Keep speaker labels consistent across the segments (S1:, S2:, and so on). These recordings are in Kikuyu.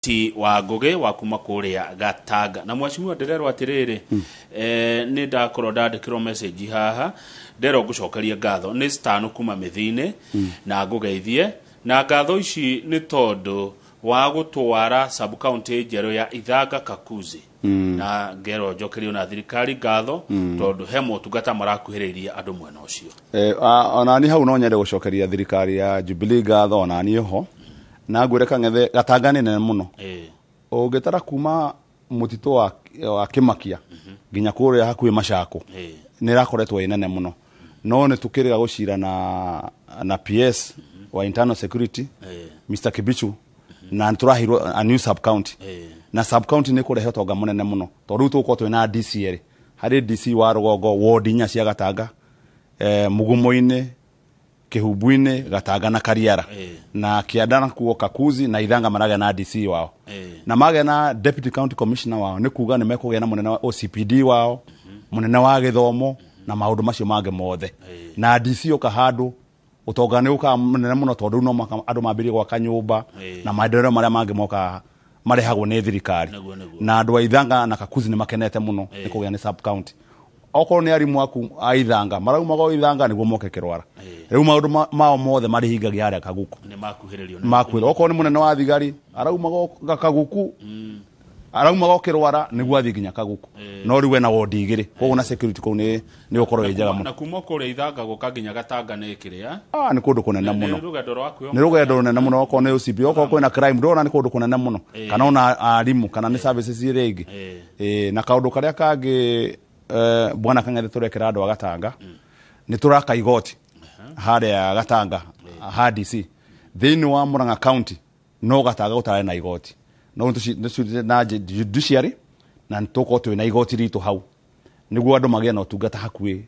S1: Ti wa Ngũgĩ wa kuma kũrĩa Gatanga. Na mheshimiwa, ndĩrerwo atĩrĩrĩ, nĩ ndakorwo ndandĩkĩrwo message haha, nderwo ngũcokerie ngatho nĩ stano kuma mĩthi-inĩ na ngũgeithie na ngatho ici nĩ tondũ wa gũtwara sub county njerũ ya Ithanga Kakuzi, na ngerwo njokerio na thirikari ngatho tondũ he motungata marakuhĩrĩirie andũ mwena ũcio.
S2: Onani hau no nyende gũcokeria thirikari ya Jubilee ngatho onani ho, na ngwĩre Kang'ethe, Gatanga nĩ nene mũno. Ũngĩtara kuma mũtitũ wa Kĩmakia nginya kũrĩa hakuhĩ Machako, nĩ ĩrakoretwo ĩ nene mũno, no nĩ tũkĩrĩga gũcira na PS wa internal security, Mr Kibichu, na nĩ tũraheirwo a new sub county. Na sub county nĩ kũrehe ũtonga mũnene mũno, tondũ rĩu tũgũkorwo twĩna DC erĩ harĩ DC wa rũgongo, ward 4 cia Gatanga, Mugumo-inĩ, Kĩhumbu-inĩ, Gatanga na Kariara, na Kĩanda nakuo Kakuzi na Ithanga maragĩa na DC wao, na magĩa na deputy county commissioner wao. Nĩ kuga nĩ mekũgĩa na mũnene wa OCPD wao, mũnene wa gĩthomo na maũndũ macio mangĩ mothe. Na DC ũka handũ, ũtonga nĩ ũkaga mũnene mũno, tondũ rĩu no mũhaka andũ mambĩrĩrie gwaka nyũmba na maendeleo marĩa mangĩ mokaga marehagwo nĩ thirikari.
S1: Nĩguo.
S2: Na andũ a Ithanga na Kakuzi nĩ makenete mũno nĩ kũgĩa nĩ sub county. Okorwo nĩ arimũ aku a Ithanga maraumaga o Ithanga nĩguo moke Kĩrwara, rĩu maũndũ mao mothe marĩhingagia harĩa Kaguku.
S1: Nĩ makuhĩrĩrio.
S2: Makwĩra okorwo nĩ mũnene wa thigari araumaga o Kaguku, araumaga o Kĩrwara nĩguo athiĩ nginya Kaguku, no rĩu ena wondi 2, koguo na security kũu nĩ gũkorwo ĩ njega mũno.
S1: Na kuma kũrĩa Ithanga gũka nginya Gatanga nĩ kĩrĩa
S2: Ah, nĩ kũndũ kũnene
S1: nĩ
S2: mũno.
S1: Rũgendo rwa kwĩo.
S2: Nĩ rũgendo rũnene mũno. Okorwo nĩ OCP, okorwo kwĩna crime, ndũrona nĩ kũndũ kũnene mũno, kana ona arimũ kana nĩ services iria ingĩ. Na kaũndũ karĩa kangĩ, bwana Kang'ethe, tũrekĩra andũ a Gatanga, nĩ tũraka igoti harĩa Gatanga ha DC. Thĩinĩ wa Murang'a County no Gatanga gũtarĩ na igoti, no nĩ na judiciary, na nĩ tũgũkorwo twĩna igoti ritũ hau nĩguo andũ magĩe na ũtungata hakuhĩ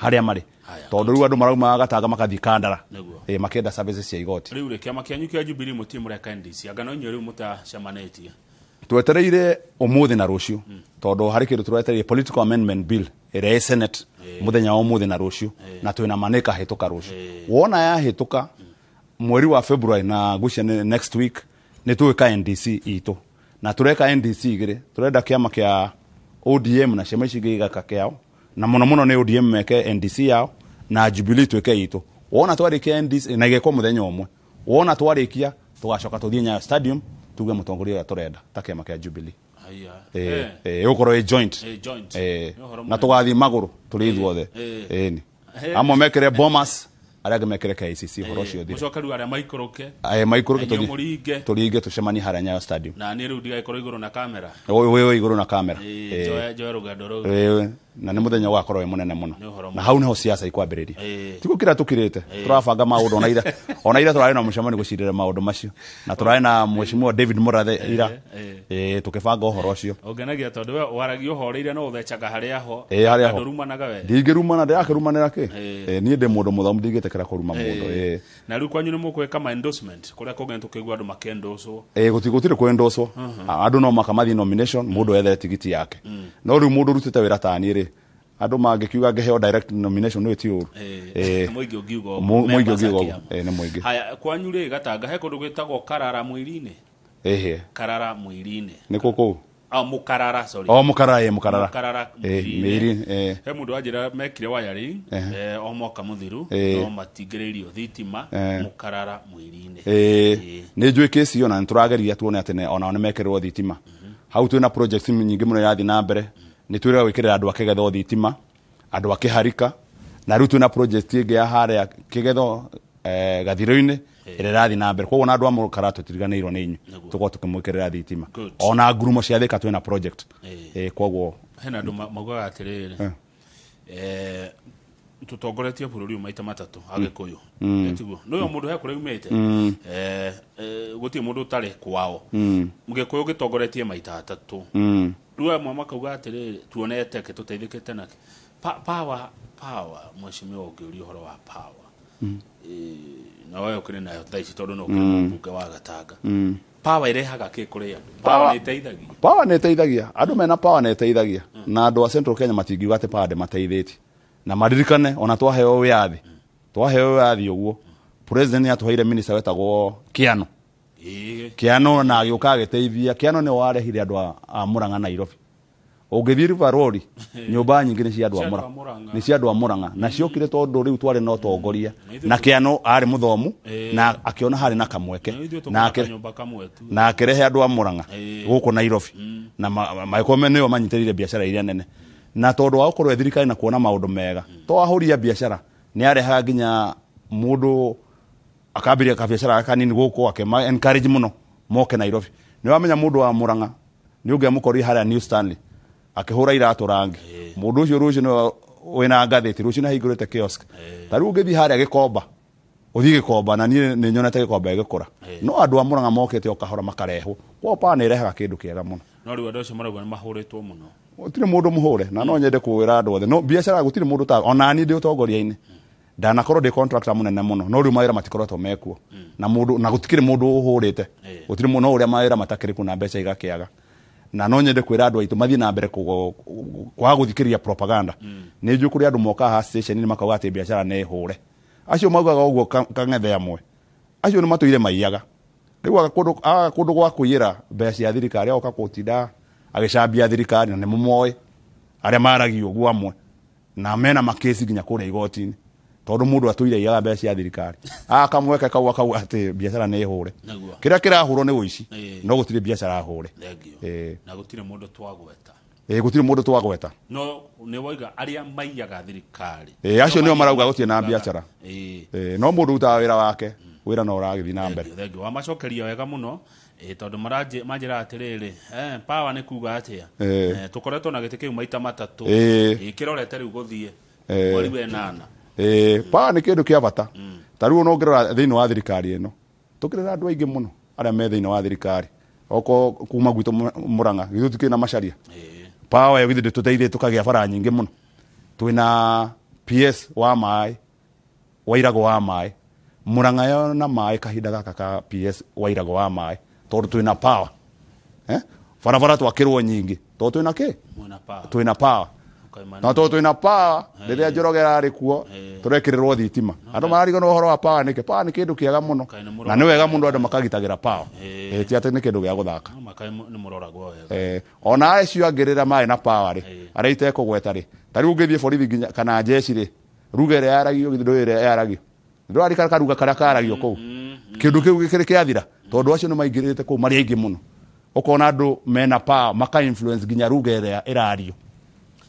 S2: harĩa marĩ, tondũ rĩu andũ maraumaga Gatanga makathiĩ Kandara makĩenda services cia igoti.
S1: Rĩu rĩ, kĩama kĩanyu kĩa Jubilee mũtirĩ mũreka NDC, anga no inyuĩ rĩu mũtacemanĩtie?
S2: Twetereire ũmũthĩ na rũciũ, tondũ harĩ kĩndũ tũretereire, political amendment bill ĩrĩa ĩ Senate mũthenya wa ũmũthĩ na rũciũ, na twĩna ma nĩ ĩkahĩtũka rũciũ. Wona yahĩtũka mweri wa February, na ngwĩciria nĩ next week, nĩ tũgwĩka NDC itũ, na tũreka NDC 2. Tũrenda kĩama kĩa ODM na ciama ici ingĩ igaka kĩao, na mũno mũno nĩ ODM meke NDC yao na Jubilee twĩke itũ. Wona twarĩkia NDC na igekwo mũthenya ũmwe, wona twarĩkia tũgacoka tũthiĩ Nyayo Stadium tuge mũtongoria ũrĩa tũrenda ta kĩama kĩa Jubilee.
S1: Haya.
S2: Ĩgũkorwo ĩ joint.
S1: Joint. Nĩ ũhoro
S2: Na
S1: mũnene.
S2: Tũgathiĩ magũrũ tũrĩ ithuothe. Ĩni amwe mekĩre Bomas, arĩa angĩ mekĩre KICC, ũhoro ũcio ũthire.
S1: Mũcoke rĩu arĩa maikũrũke.
S2: Maikũrũke.
S1: Na inyuĩ
S2: tũthiĩ
S1: mũringe.
S2: Tũringe tũcemanie harĩa Nyayo Stadium.
S1: Na niĩ rĩu ndigagĩkorwo igũrũ na kamera.
S2: Wĩ igũrũ na kamera.
S1: Njoe rũgendo rũu.
S2: Na nĩ mũthenya ũgakorwo wĩ mũnene mũno.
S1: Nĩ ũhoro.
S2: Na hau nĩho siasa ikwambĩrĩria.
S1: Ti
S2: gũkira tũkirĩte, tũrabanga maũndũ ona ira tũrarĩ na mũcemanio gũcirĩra maũndũ macio, na tũrarĩ na mheshimiwa David Murathe ira, tũkĩbanga ũhoro ũcio.
S1: Ũngenagia tondũ we waragia ũhoreire no ũthecaga harĩa ho.
S2: Harĩa ho.
S1: Ndũrumanaga we.
S2: Ndingĩrumana, ndĩrakĩrumanĩra kĩ? Niĩ ndĩ mũndũ mũthomu, ndingĩtĩkĩra kũruma mũndũ.
S1: Na rĩu kwanyu nĩ mũkwĩka ma endorsement kũrĩa kũngĩ tũkĩigua andũ makĩendoswo?
S2: Gũtirĩ kwendoswo. Andũ no maka mathiĩ nomination, mũndũ ethere tigiti yake, no rĩu mũndũ ũrutĩte wĩra ta niĩ rĩ, andũ mangĩkiuga ngĩheo direct nomination nĩ ti ũru.
S1: Mũingĩ ũngiuga ũguo,
S2: Mũingĩ
S1: members a
S2: ũngiuga ũguo.
S1: kĩama.
S2: Nĩ mũingĩ.
S1: Haya, kwanyu rĩ Gatanga he kũndũ gwĩtagwo Karara Mwĩri-inĩ?
S2: Ĩhĩ.
S1: Karara Mwĩri-inĩ.
S2: Nĩ kũ kũu?
S1: Ah, Mũkarara, sorry.
S2: O Mũkarara, Mũkarara.
S1: Mũkarara Mwĩri-inĩ.
S2: Mĩiri.
S1: He mũndũ wanjĩra mekire wiring o mwaka mũthiru, no matingĩrĩirio thitima. Mũkarara Mwĩri-inĩ.
S2: Nĩ njũĩ kĩci ĩyo, na nĩ tũrageria tuone atĩ onao nĩ mekĩrĩrwo thitima hau. Twĩna projects nyingĩ mũno irathiĩ na mbere. Nĩ twĩrĩga gwĩkĩrĩra andũ a Kĩgetho thitima, andũ a Kĩharika, na rĩu twĩna project ĩngĩ ya harĩa Kĩgetho, Gathirũ-inĩ, ĩrĩa ĩrathiĩ na mbere. Koguo na andũ a Mũkara tũtiriganĩirwo nĩ inyuĩ. Tũkorwo tũkĩmwĩkĩrĩra thitima. Ona ngurumo cia Thĩka twĩna project. Koguo
S1: Hena andũ maugaga atĩrĩrĩ, tũtongoretie bũrũri ũyũ maita matatũ Agĩkũyũ. Tiguo nĩwe mũndũ he kũrĩa umĩte. Gũtirĩ mũndũ ũtarĩ kwao. Gĩkũyũ gĩtongoretie maita atatũ. Rĩu amwe makauga atĩrĩrĩ, tuonete kĩ tũteithĩkĩte nakĩ? Power, mheshimiwa, ũngĩũria ũhoro wa power, na wewe ũkĩrĩ nayo thaa ici tondũ no ũkĩrĩ mũmbunge wa Gatanga, power ĩrehaga kĩ kũrĩ andũ? Power nĩ ĩteithagia?
S2: Power nĩ ĩteithagia. Andũ mena power nĩ ĩteithagia, na andũ a Central Kenya matingiuga atĩ power ndĩmateithĩtie. Na maririkane ona twaheo wĩyathi ũguo, president nĩ atũheire minister wetagwo Kiano. Kĩano na agĩũka agĩteithia. Kĩano nĩwe warehire andũ a Murang'a Nairobi. Ũngĩthiĩ River Road, nyũmba nyingĩ nĩ cia andũ a Murang'a, nĩ cia andũ a Murang'a, na ciokire tondũ rĩu twarĩ na ũtongoria, na Kĩano arĩ mũthomu na akĩona harĩ na kamweke na akĩrehe andũ a Murang'a gũkũ Nairobi, na magĩkorwo nĩo manyitĩrĩire biacara iria nene. Na tondũ wa gũkorwo thirikari na kuona maũndũ mega, to ahũri a biacara nĩ arehaga nginya mũndũ akambĩrĩria kabiacara kanini gũkũ, akĩma encourage mũno moke Nairobi. Nĩ wamenya mũndũ wa Murang'a nĩ ũngĩamũkorire harĩa New Stanley akĩhũra iratũ rangi, mũndũ ũcio rũciũ nĩwe wĩna ngathĩti, rũciũ nĩ ahingũrĩte kiosk. Ta rĩu ũngĩthiĩ harĩa Gĩkomba, ũthiĩ Gĩkomba, na niĩ nĩ nyonete Gĩkomba ĩgĩkũra, no andũ a Murang'a mokĩte o kahora makarehwo. Koguo power nĩ ĩrehaga kĩndũ kĩega mũno.
S1: No rĩu andũ acio marauga nĩ mahũrĩtwo mũno.
S2: Gũtirĩ mũndũ mũhũre, na no nyende kwĩra andũ othe, no biacara gũtirĩ mũndũ ta ona niĩ ndĩ ũtongoria-inĩ, ndanakorwo ndĩ contractor mũnene mũno, no rĩu mawĩra matikoretwo mekuo, na mũndũ na gũtikĩrĩ mũndũ ũhũrĩte, gũtirĩ mũndũ, no ũrĩa mawĩra matakĩrĩ kuo na mbeca igakĩaga. Na no nyende kwĩra andũ aitũ mathiĩ na mbere kwaga gũthikĩrĩria propaganda. Nĩ njũĩ kũrĩ andũ mokaga haha station-inĩ makauga atĩ biacara nĩ hũre. Acio maugaga ũguo kang'ethe amwe acio nĩ matũire maiyaga. Rĩu aga kũndũ gwa kũiyĩra mbeca cia thirikari, agoka gũtinda agĩcambia thirikari, na nĩ mũmoĩ arĩa maragia ũguo amwe, na mena makesi nginya kũrĩa igoti-inĩ, tondũ mũndũ atũire aiyaga mbeca cia thirikari, akamweke kau akauga atĩ biacara nĩ hũre. Kĩrĩa kĩrahũrwo nĩ ũici, no gũtirĩ biacara hũre.
S1: Na gũtirĩ mũndũ twagweta.
S2: Gũtirĩ mũndũ twagweta.
S1: No nĩ waiga arĩa maiyaga thirikari.
S2: Acio nĩo marauga gũtirĩ na biacara. No mũndũ ũrutaga wĩra wake, wĩra no ũragĩthiĩ na mbere.
S1: Thengiũ. Wamacokeria wega mũno. Tondũ manjĩra atĩrĩrĩ, power nĩ kuga atĩa? Tũkoretwo na gĩtĩ kĩu maita matatũ. Kĩrorete rĩu gũthiĩ mweri wa ĩnana.
S2: Power nĩ kĩndũ kĩa bata. Ta rĩu ona ũngĩrora thĩinĩ wa thirikari ĩno, tũkĩrĩ na andũ aingĩ mũno arĩa me thĩinĩ wa thirikari. Okorwo kuma gwitũ Murang'a, githĩ tũtikĩrĩ na Macharia? Power ĩyo githĩ ndĩtũteithĩtie tũkagĩa bara nyingĩ mũno. Twĩna PS wa maĩ, wa Irago wa maĩ. Murang'a yo na maĩ kahinda gaka ka PS wa Irago wa maĩ, tondũ twĩna power. Barabara twakĩrwo nyingĩ, tondũ twĩna kĩ? Twĩna power. Na tondũ twĩna power, rĩrĩa Njoroge ararĩ kuo, tũrekĩrĩrwo thitima. Andũ mararigwo ũhoro wa power nĩkĩ? Power nĩ kĩndũ kĩega mũno. Na nĩ wega mũno andũ makagitagĩra power. Ti atĩ nĩ kĩndũ gĩa gũthaka. Ona acio angĩ rĩrĩa marĩ na power rĩ, arĩa itekũgweta rĩ, ta rĩu ũngĩthiĩ borithi nginya kana jeshi rĩ, ruga ĩrĩa yaragio, githĩ ndũĩ ĩrĩa yaragio? Ndũrarikana karuga karĩa karagio kũu? Kĩndũ kĩu gĩkĩrĩ kĩathira, tondũ acio nĩ maingĩrĩte kũu marĩ aingĩ mũno. Ũkona andũ mena power maka influence nginya ruga ĩrĩa ĩrario.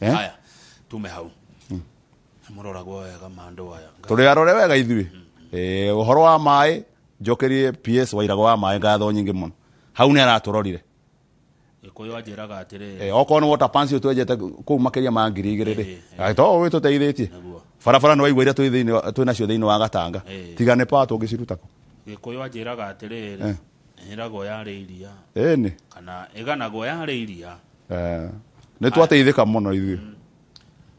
S1: Haya, tume hau. Mũroragwo wega mandũ aya.
S2: Tũrĩ arore wega ithuĩ. Ũhoro wa maĩ, njokerie PS wa Irago wa maĩ ngatho nyingĩ mũno. Hau nĩ aratũrorire.
S1: Gĩkũyũ anjĩraga atĩrĩrĩ.
S2: Okorwo nĩ water pumps twenjete kũu makĩria ma ngiri igĩrĩ rĩ, to ũĩ tũteithĩtie. Barabara nĩ waigua iria twĩ nacio thĩinĩ wa Gatanga. Tiga nĩ power tũngĩciruta kũ.
S1: Gĩkũyũ anjĩraga atĩrĩrĩ, ĩragwo yarĩ iria.
S2: Ĩni.
S1: Kana ĩganagwo yarĩ iria.
S2: Nĩ twateithĩka mũno ithuĩ.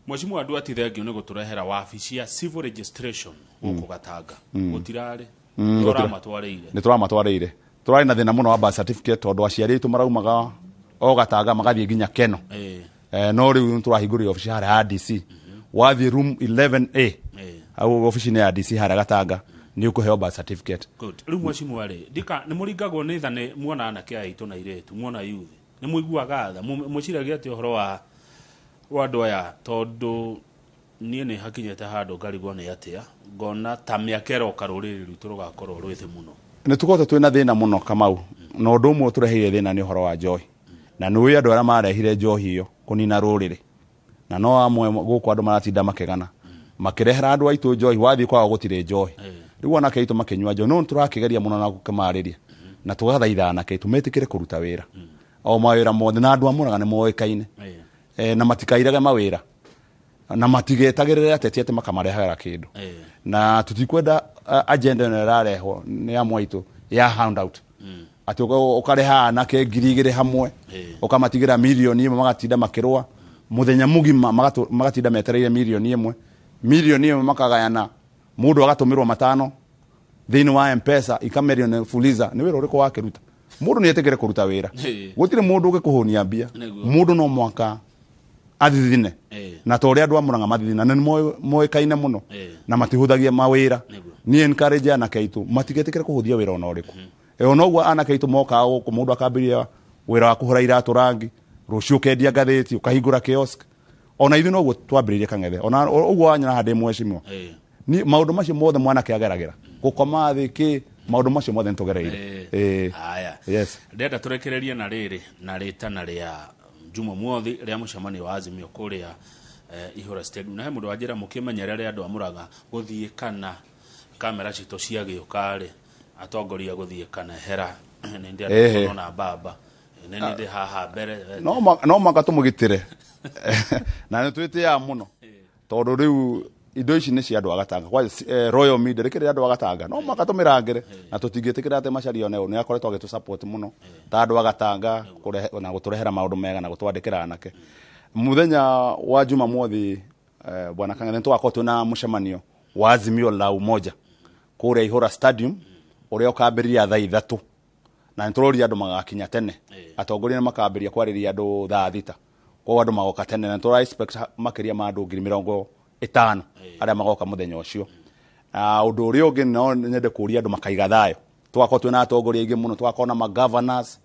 S1: Mheshimiwa Nduati, thengiũ nĩ gũtũrehera wabici ya civil registration gũkũ Gatanga. Gũtirarĩ. Tũramatwarĩire.
S2: Nĩ tũramatwarĩire. Tũrarĩ na thĩna mũno wa birth certificate tondũ aciari aitũ maraumaga o Gatanga magathiĩ nginya Keno. No rĩu nĩ tũrahingũrire obici harĩa ya DC. Wathiĩ room 11A. Hau obici-inĩ ya DC harĩa Gatanga nĩ ũkũheo birth certificate.
S1: Good. Rĩu mheshimiwa rĩ, ndika nĩ mũringagwo nĩ tha nĩ muona anake aya aitũ na airĩtu, muona youth. Nĩ mũiguaga tha, mũciragia atĩ ũhoro wa andũ aya tondũ niĩ nĩ hakinyĩte handũ ngarigwo nĩ atĩa, ngona ta mĩaka ĩroka rũrĩrĩ rwitũ rũgakorwo rwĩ thĩ mũno.
S2: Nĩ tũkoretwo twĩna thĩna mũno Kamau, na ũndũ ũmwe ũtũreheire thĩna nĩ ũhoro wa njohi. Na nĩ ũĩ andũ arĩa marehire njohi ĩyo kũnina rũrĩrĩ. Na no amwe gũkũ andũ maratinda makĩgana, makĩrehera andũ aitũ njohi, wathiĩ kwao gũtirĩ njohi. Rĩu anake aitũ makĩnyua njohi, no nĩ tũrakĩgeria mũno na gũkĩmarĩria. Na tũgathaitha anake aitũ metĩkĩre kũruta wĩra. O mawĩra mothe, na andũ a Murang'a nĩ moĩkaine. Na matikairage mawĩra. Na matigetagĩrĩre ateti atĩ makamarehagĩra kĩndũ. Na tũtikwenda agenda ĩno ĩrarehwo nĩ amwe aitũ ya handout. Atĩ ũkareha anake ngiri igĩrĩ hamwe, ũkamatigĩra mirioni ĩmwe magatinda makĩrũa mũthenya mũgima, magatinda metereire mirioni ĩmwe. Mirioni ĩmwe makagayana, mũndũ agatũmĩrwo matano thĩinĩ wa M-Pesa, ikamerio nĩ Fuliza. Nĩ wĩra ũrĩkũ wakĩruta? Mũndũ nĩ etĩkĩre kũruta wĩra. Gũtirĩ mũndũ ũngĩkũhũnia mbia. Mũndũ no mwaka athithine. Na ta ũrĩa andũ a Murang'a mathithina, na nĩ moĩkaine mũno. Na matihũthagia mawĩra. Niĩ encourage anake aitũ matigetĩkĩre kũhũthia wĩra ona ũrĩkũ. Ona ũguo anake aitũ mokaga gũkũ, mũndũ akambĩrĩria wĩra wa kũhũra iratũ rangi, rũciũ ũkendia ngathĩti, ũkahingũra kiosk. Ona ithuĩ noguo twambĩrĩirie Kang'ethe, ona ũguo wanyona haha ndĩ mheshimiwa. Ni maũndũ macio mothe mwanake ageragĩra, gũkoma thĩ kĩ, maũndũ macio mothe nĩtũgereire.
S1: Haya.
S2: Yes.
S1: Ndĩrenda tũrekererie na rĩrĩ na rĩtana rĩa Jumamothi rĩa mũcemanio wa Azimio kũrĩa Ihũra Stadium, na he mũndũ wanjĩra mũkĩmenyerere andũ a Mũrang'a gũthiĩ kana kamera citũ ciagĩũka rĩ, atongoria gũthiĩ kana hera nĩ ndĩ andũ na baba nĩ ndĩ haha mbere.
S2: No maka tũmũgitĩre na nĩ twĩtĩaga mũno, tondũ rĩu indo ici nĩ cia andũ a Gatanga kwa Royal Media rĩkĩrĩ andũ a Gatanga, no maka tũmĩrangĩre na tũtingĩtĩkĩra atĩ Macharia one nĩ akoretwo agĩtũ support mũno ta andũ a Gatanga kũrehe na gũtũrehera maũndũ mega na gũtwandĩkĩra anake. Mũthenya wa Jumamothi, bwana Kang'ethe, nĩ tũgakorwo twĩna mũcemanio wa Azimio la Umoja kũrĩa Ihũra Stadium, ũrĩa ũkambĩrĩria thaa 3, na nĩ tũroria andũ magakinya tene. Atongoria nĩ makambĩrĩria kwarĩria andũ thaa 6, koguo andũ magoka tene, na tũra expect makĩria ma andũ 50,000 arĩa magoka mũthenya ũcio. Na ũndũ ũrĩa ũngĩ no nyende kũria andũ makaiga thayũ. Tũgakorwo twĩna atongoria aingĩ mũno, tũgakorwo na ma-governors,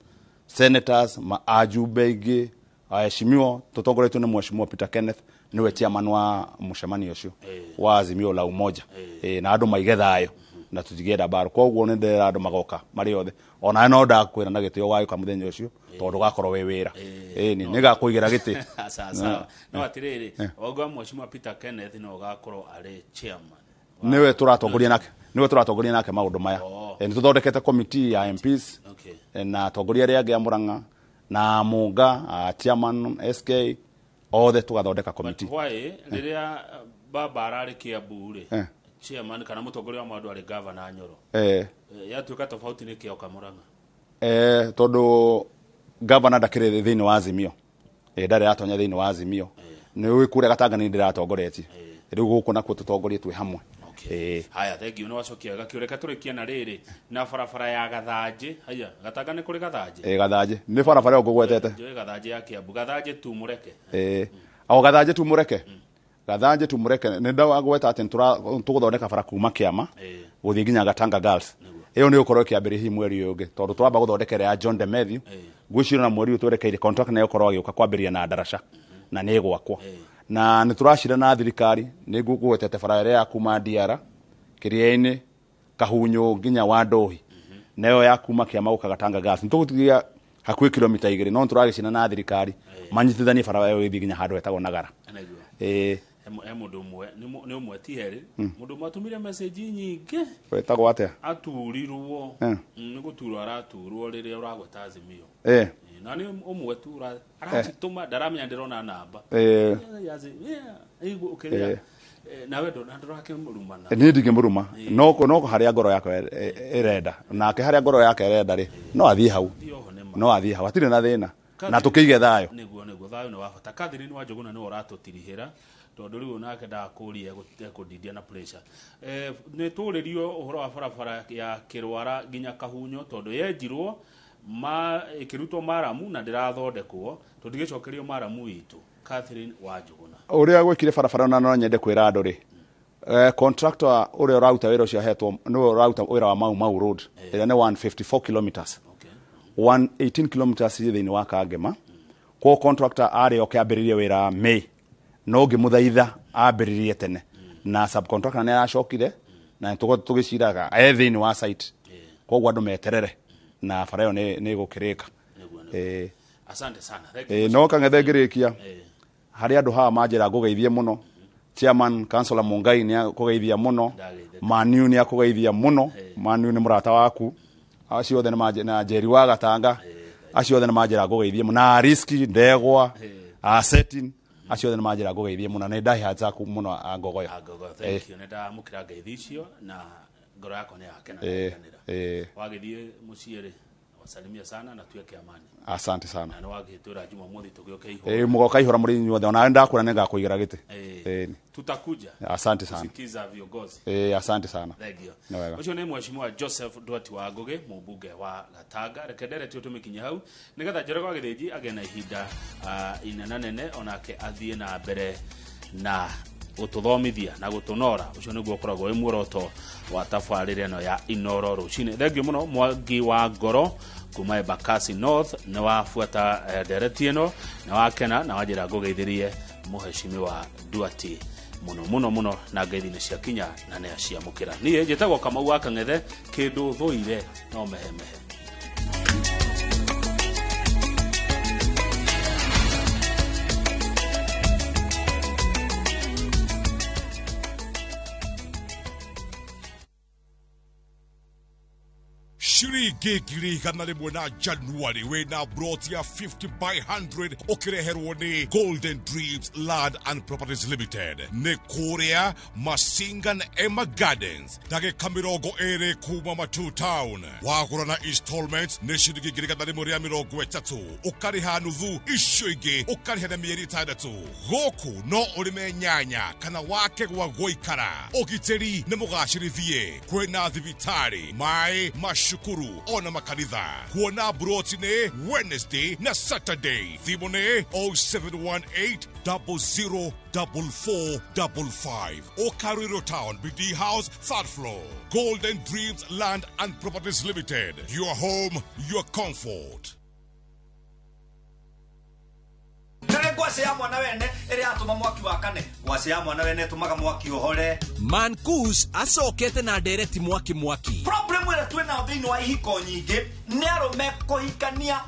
S2: senators, ma ajumbe aingĩ, aheshimiwa, tũtongoretio nĩ Mheshimiwa Peter Kenneth, nĩwe chairman wa mũcemanio ũcio wa Azimio la Umoja. Na andũ maige thayũ na tũtingĩenda mbaro, koguo nĩ ndĩrera andũ magoka marĩ othe. Ona no ndakwĩra na gĩtĩo wagĩũka mũthenya ũcio, tondũ ũgakorwo wĩ wĩra. Ĩni nĩngakũigĩra gĩtĩ.
S1: Sawa sawa, no atirĩrĩ, wauga Mheshimiwa Peter Kenneth no ũgakorwo arĩ chairman?
S2: Nĩwe tũratongoria nake maũndũ maya. Nĩ tũthondekete committee ya MPs na atongoria arĩa angĩ a Murang'a na Munga, chairman SK, othe tũgathondeka committee.
S1: Why rĩrĩa baba ararĩ Kiambu rĩ, chairman kana mũtongoria wa maũndũ arĩ Governor Nyoro, yatuĩka tofauti nĩ kĩoka Murang'a?
S2: Tondũ governor ndakĩrĩ thĩinĩ wa Azimio, ndarĩ atonya thĩinĩ wa Azimio. Nĩ ũĩ kũrĩa Gatanga nĩ ndĩratongoretie, rĩu gũkũ nakuo tũtongorie twĩ hamwe.
S1: Haya, thank you, nĩ wacokia wega. Kĩũreka tũrĩkie na rĩrĩ na barabara ya Gathanjĩ. Haya, Gatanga nĩ kũrĩ Gathanjĩ?
S2: Gathanjĩ nĩ barabara ĩyo ngũgwetete.
S1: Njũĩ Gathanjĩ ya Kiambu, Gathanjĩ tu mũreke.
S2: O Gathanjĩ tu mũreke, Gathanjĩ tu mũreke, nĩ ndagweta atĩ tũgũthondeka bara kuma Kĩama gũthiĩ nginya Gatanga Girls. Ĩyo nĩ ũkorwo ĩkĩambĩrĩria hihi mweri ũyũ ũngĩ, tondũ twamba gũthondeka ĩrĩa ya John de Matthew. Ngwĩciria na mweri ũyũ twerekeire contract nayo ĩkorwo agĩũka kwambĩrĩria na ndaraca na nĩ ĩgwakwo, na nĩ tũracira na thirikari. Nĩ ngũgwetete bara ĩrĩa ya kuma Ndiara kĩrĩa-inĩ Kahunyũ nginya Wandohi, nayo ya kuma Kĩama gũka Gatanga Girls nĩ tũgũtigia hakuhĩ kilomita 2, no nĩ tũragĩcina na thirikari manyitithanie bara ĩyo ĩthiĩ nginya handũ hetagwo Nagara.
S1: Nĩguo. He mũndũ ũmwe, nĩ ũmwe ti erĩ, mũndũ ũmwe atũmire message nyingĩ.
S2: Wetagwo atĩa?
S1: Aturirwo. Nĩ gũturwo araturwo rĩrĩa ũragweta Azimio. Na nĩ ũmwe tu aracitũma, ndaramenya ndĩrona namba. Ũkĩrĩa nawe ndũrakĩmũrumana?
S2: Niĩ ndingĩmũruma, no harĩa ngoro yakwa ĩrenda, nake harĩa ngoro yake ĩrenda rĩ, no athiĩ hau.
S1: Thiĩ oho nĩ ma.
S2: No athiĩ hau, hatirĩ na thĩna, na tũkĩige thayũ.
S1: Nĩguo, thayũ nĩ wa bata. Catherine wa Njũgũna nĩwe ũratũtirihĩra, tondũ rĩu nake ndakũria ekũndindia na pressure. Nĩ tũrĩrio ũhoro wa barabara ya Kĩrwara nginya Kahunyo, tondũ yenjirwo ma ĩkĩrutwo maramu na ndĩrathondekwo, tũtigĩcokerio maramu witũ. Catherine wa Njũgũna.
S2: Ũrĩa gwĩkire barabara, na no nyende kwĩra andũ rĩ, contractor ũrĩa ũraruta wĩra ũcio ahetwo nĩwe ũraruta wĩra wa Mau Mau Road ĩrĩa nĩ 154 kilometers, 118 kilometers ĩ thĩinĩ wa Kangema. Koguo contractor arĩ oke ambĩrĩrie wĩra May, no ngĩmũthaitha ambĩrĩrie tene, na subcontractor nĩ aracokire na nĩ tũgĩciraga e thĩinĩ wa site. Koguo andũ meterere na bara ĩyo nĩ ĩgũkĩrĩka.
S1: Nĩguo. Asante sana. Thank you.
S2: No Kang'ethe ngĩrĩkia, harĩ andũ haha manjĩra ngũgeithie mũno. Chairman Councilor Mungai nĩ akũgeithia mũno.
S1: Ndageithĩka.
S2: Maniu nĩ akũgeithia mũno. Maniu nĩ mũrata waku. Acio othe nĩ na Njeri wa Gatanga, acio othe nĩ manjĩra ngũgeithie mũno, na Riski Ndegwa, Asetin, acio othe nĩ manjĩra ngũgeithie mũno. Nĩ ndahe aku mũno a Ngogoyo.
S1: Ngogo, thank you, nĩ ndamũkĩra ngeithi icio na ngoro yakwa nĩ yakena. Ndakenera. Wagĩthiĩ mũciĩ rĩ, wasalimia sana na tuweke amani.
S2: Asante sana.
S1: Na nĩ wagĩtwĩra Jumamothi tũgĩũke ihũra.
S2: Mũgoka ihũra mũrĩ inyuothe, ona ndakwĩra nĩ ngakũigĩra gĩtĩ.
S1: Tutakuja
S2: Asante sana.
S1: kusikiza viongozi.
S2: Asante sana.
S1: Thank you.
S2: Nĩ wega.
S1: Ũcio nĩ Mheshimiwa Joseph Ndwati wa Ngũgĩ, mũmbunge wa Gatanga. Reke nderetio tũmĩkinye hau nĩgetha Njoroge wa Gĩthĩnji agĩe na ihinda inenanene onake athiĩ na mbere na Gũtũthomithia na gũtũnora, ũcio nĩguo ũkoragwo wĩ muoroto wa tabarĩra ĩno ya Inoro Rũcinĩ. Thengiũ mũno Mwangi wa Ngoro kuma Embakasi North, nĩ wabuata ndereti ĩno na wakena na wanjĩra ngũgeithĩrie mũhecimiwa Duati mũno mũno mũno, na ngeithi nĩ ciakinya na nĩ aciamũkĩra. Niĩ njĩtagwo Kamau wa Kang'ethe, kĩndũ thũire no mehemehe.
S3: Ciringi 100,000 na January wĩna broti ya 50 by 100 ũkĩreherwo nĩ Golden Dreams Land and Properties Limited. Nĩ kũrĩa Masinga na Emma Gardens, ndagĩka 20 kuma Matu Town. Wagũra na installments nĩ ciringi 130,000, ũkarĩha nuthu, icio ingĩ ũkarĩha na mĩeri 6. Gũkũ no ũrĩme nyanya kana wake gwa gũikara. Ũgitĩri nĩ mũgacĩrithie, kwĩna thibitarĩ, maĩ, macukuru ona makanitha. Kuona broti nĩ Wednesday na Saturday. Thimũ nĩ 0718 004455. Okariro Town, BD House, third floor. Golden Dreams Land and Properties Limited. Your home, your comfort.
S4: Nĩ ngwacĩ ya mwana wene ĩrĩa yatũma mwaki wakane, ngwacĩ ya mwana wene ĩtũmaga mwaki ũhore.
S5: Mankush acokete na ndereti mwaki mwaki.
S4: Problem ĩrĩa twĩ nayo thĩinĩ wa ihiko nyingĩ nĩ arũme kũhikania.